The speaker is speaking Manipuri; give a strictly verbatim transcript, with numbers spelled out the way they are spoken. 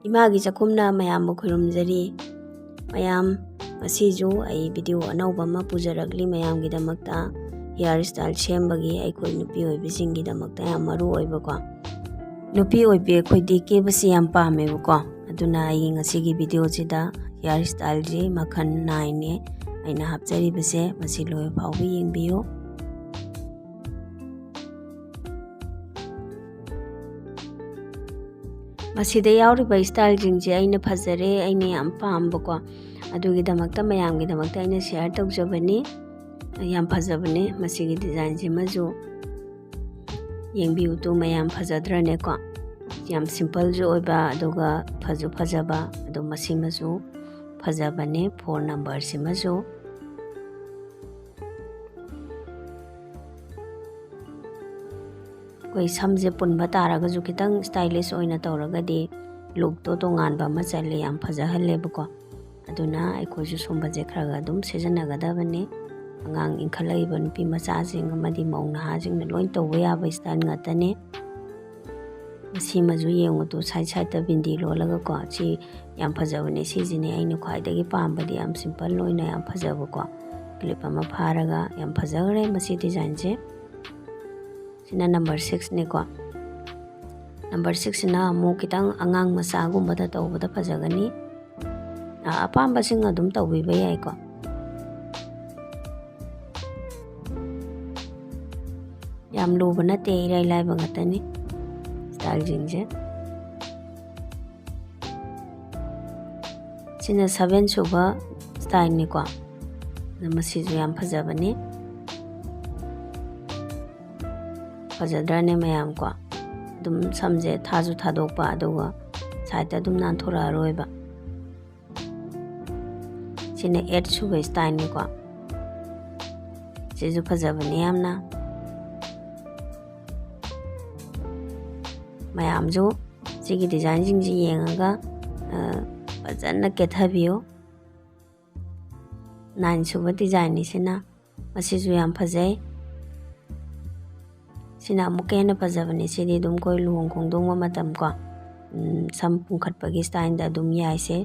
ꯏꯃꯥꯒꯤ ꯆꯥꯛꯈꯨꯝꯅ ꯃꯌꯥꯝꯕꯨ ꯈꯨꯔꯨꯝꯖꯔꯤ꯫ ꯃꯌꯥꯝ, ꯉꯁꯤꯁꯨ ꯑꯩ video ꯑꯅꯧꯕ ꯑꯃ ꯄꯨꯖꯔꯛꯂꯤ ꯃꯌꯥꯝꯒꯤꯗꯃꯛꯇ꯫ Hair style ꯁꯦꯝꯕꯒꯤ ꯑꯩꯈꯣꯏ ꯅꯨꯄꯤ ꯑꯣꯏꯕꯤꯁꯤꯡꯒꯤꯗꯃꯛꯇ ꯌꯥꯝ ꯃꯔꯨ ꯑꯣꯏꯕꯀꯣ꯫ ꯅꯨꯄꯤ ꯑꯣꯏꯕꯤ ꯑꯩꯈꯣꯏꯗꯤ ꯀꯦꯕꯁꯤ ꯌꯥꯝ ꯄꯥꯝꯃꯦꯕꯀꯣ꯫ ꯑꯗꯨꯅ ꯑꯩ ꯉꯁꯤꯒꯤ videoꯁꯤꯗ hair styleꯁꯤ ꯃꯈꯜ nineꯅꯦ ꯑꯩꯅ ꯍꯥꯞꯆꯔꯤꯕꯁꯦ꯫ ꯃꯁꯤ ꯂꯣꯏꯕ ꯐꯥꯎꯕ ꯌꯦꯡꯕꯤꯌꯨ꯫ ꯃꯁꯤꯗ ꯌꯥꯎꯔꯤꯕ styleꯁꯤꯡꯁꯦ ꯑꯩꯅ ꯐꯖꯔꯦ, ꯑꯩꯅ ꯌꯥꯝ ꯄꯥꯝꯕꯀꯣ, ꯑꯗꯨꯒꯤꯗꯃꯛꯇ ꯃꯌꯥꯝꯒꯤꯗꯃꯛꯇ ꯑꯩꯅ share ꯇꯧꯖꯕꯅꯤ꯫ ꯌꯥꯝ ꯐꯖꯕꯅꯦ ꯃꯁꯤꯒꯤ designꯁꯤꯃꯁꯨ꯫ ꯌꯦꯡꯕꯤꯌꯨ ꯇꯨ ꯃꯌꯥꯝ, ꯐꯖꯗ꯭ꯔꯅꯦꯀꯣ? ꯌꯥꯝ simpleꯁꯨ ꯑꯣꯏꯕ, ꯑꯗꯨꯒ ꯐꯁꯨ ꯐꯖꯕ꯫ ꯑꯗꯣ ꯃꯁꯤꯃꯁꯨ ꯐꯖꯕꯅꯦ, four numberꯁꯤꯃꯁꯨ꯫ ꯑꯩꯈꯣꯏ ꯁꯝꯁꯦ ꯄꯨꯟꯕ ꯇꯥꯔꯒꯁꯨ ꯈꯤꯇꯪ stylish ꯑꯣꯏꯅ ꯇꯧꯔꯒꯗꯤ lookꯇꯣ ꯇꯣꯉꯥꯟꯕ ꯑꯃ ꯆꯠꯂꯦ, ꯌꯥꯝ ꯐꯖꯍꯜꯂꯦꯕꯀꯣ꯫ ꯑꯗꯨꯅ ꯑꯩꯈꯣꯏꯁꯨ ꯁꯨꯝꯕꯁꯦ ꯈꯔ ꯈꯔ ꯑꯗꯨꯝ ꯁꯤꯖꯤꯟꯅꯒꯗꯕꯅꯤ꯫ ꯑꯉꯥꯡ ꯏꯟꯈꯠꯂꯛꯏꯕ ꯅꯨꯄꯤ ꯃꯆꯥꯁꯤꯡ ꯑꯃꯗꯤ ꯃꯧ ꯅꯍꯥꯁꯤꯡꯅ ꯂꯣꯏ ꯇꯧꯕ ꯌꯥꯕ style ꯉꯥꯛꯇꯅꯦ꯫ ꯃꯁꯤꯃꯁꯨ ꯌꯦꯡꯉꯨ ꯇꯨ, side sideꯇ ꯕꯤꯟꯗꯤ ꯂꯣꯜꯂꯒꯀꯣ꯫ ꯁꯤ ꯌꯥꯝ ꯐꯖꯕꯅꯦ, ꯁꯤꯁꯤꯅꯦ ꯑꯩꯅ ꯈ꯭ꯋꯥꯏꯗꯒꯤ ꯄꯥꯝꯕꯗꯤ, ꯌꯥꯝ simple ꯑꯣꯏꯅ ꯌꯥꯝ ꯐꯖꯕꯀꯣ꯫ Clip ꯑꯃ ꯐꯥꯔꯒ ꯌꯥꯝ ꯐꯖꯈ꯭ꯔꯦ ꯃꯁꯤ designꯁꯦ꯫ ꯁꯤꯅ number sixꯅꯦꯀꯣ꯫ Number sixꯁꯤꯅ ꯑꯃꯨꯛ ꯈꯤꯇꯪ ꯑꯉꯥꯡ ꯃꯆꯥꯒꯨꯝꯕꯗ ꯇꯧꯕꯗ ꯐꯖꯒꯅꯤ꯫ ꯑ, ꯑꯄꯥꯝꯕꯁꯤꯡ ꯑꯗꯨꯝ ꯇꯧꯕꯤꯕ ꯌꯥꯏꯀꯣ꯫ ꯌꯥꯝ ꯂꯨꯕ ꯅꯠꯇꯦ, ꯏꯔꯥꯏ ꯂꯥꯏꯕ ꯉꯥꯛꯇꯅꯤ styleꯁꯤꯡꯁꯦ꯫ ꯁꯤꯅ seven ꯁꯨꯕ styleꯅꯤꯀꯣ꯫ ꯑꯗꯣ ꯃꯁꯤꯁꯨ ꯌꯥꯝ ꯐꯖꯕꯅꯤ꯫ ꯐꯖꯗ꯭ꯔꯅꯦ ꯃꯌꯥꯝ ꯀꯣ? ꯑꯗꯨꯝ ꯁꯝꯁꯦ ꯊꯥꯁꯨ ꯊꯥꯗꯣꯛꯄ, ꯑꯗꯨꯒ sideꯇ ꯑꯗꯨꯝ ꯅꯥꯟꯊꯣꯔꯛꯑꯔꯣꯏꯕ꯫ ꯁꯤꯅ eight ꯁꯨꯕ styleꯅꯤꯀꯣ꯫ ꯁꯤꯁꯨ ꯐꯖꯕꯅꯦ ꯌꯥꯝꯅ꯫ ꯃꯌꯥꯝꯁꯨ ꯁꯤꯒꯤ designꯁꯤꯡꯁꯤ ꯌꯦꯡꯉꯒ, ꯑ, ꯐꯖꯅ ꯀꯦꯊꯕꯤꯌꯨ꯫ Nine ꯁꯨꯕ designꯅꯤ ꯁꯤꯅ꯫ ꯃꯁꯤꯁꯨ ꯌꯥꯝ ꯐꯖꯩ꯫ ꯁꯤꯅ ꯑꯃꯨꯛꯀ ꯍꯦꯟꯅ ꯐꯖꯕꯅꯦ꯫ ꯁꯤꯗꯤ ꯑꯗꯨꯝ ꯑꯩꯈꯣꯏ ꯂꯨꯍꯣꯡ ꯈꯣꯡꯗꯣꯡꯕ ꯃꯇꯝ ꯀꯣ, ꯁꯝ ꯄꯨꯡꯈꯠꯄꯒꯤ ꯁ꯭ꯇꯥꯏꯜꯗ ꯑꯗꯨꯝ ꯌꯥꯏꯁꯦ꯫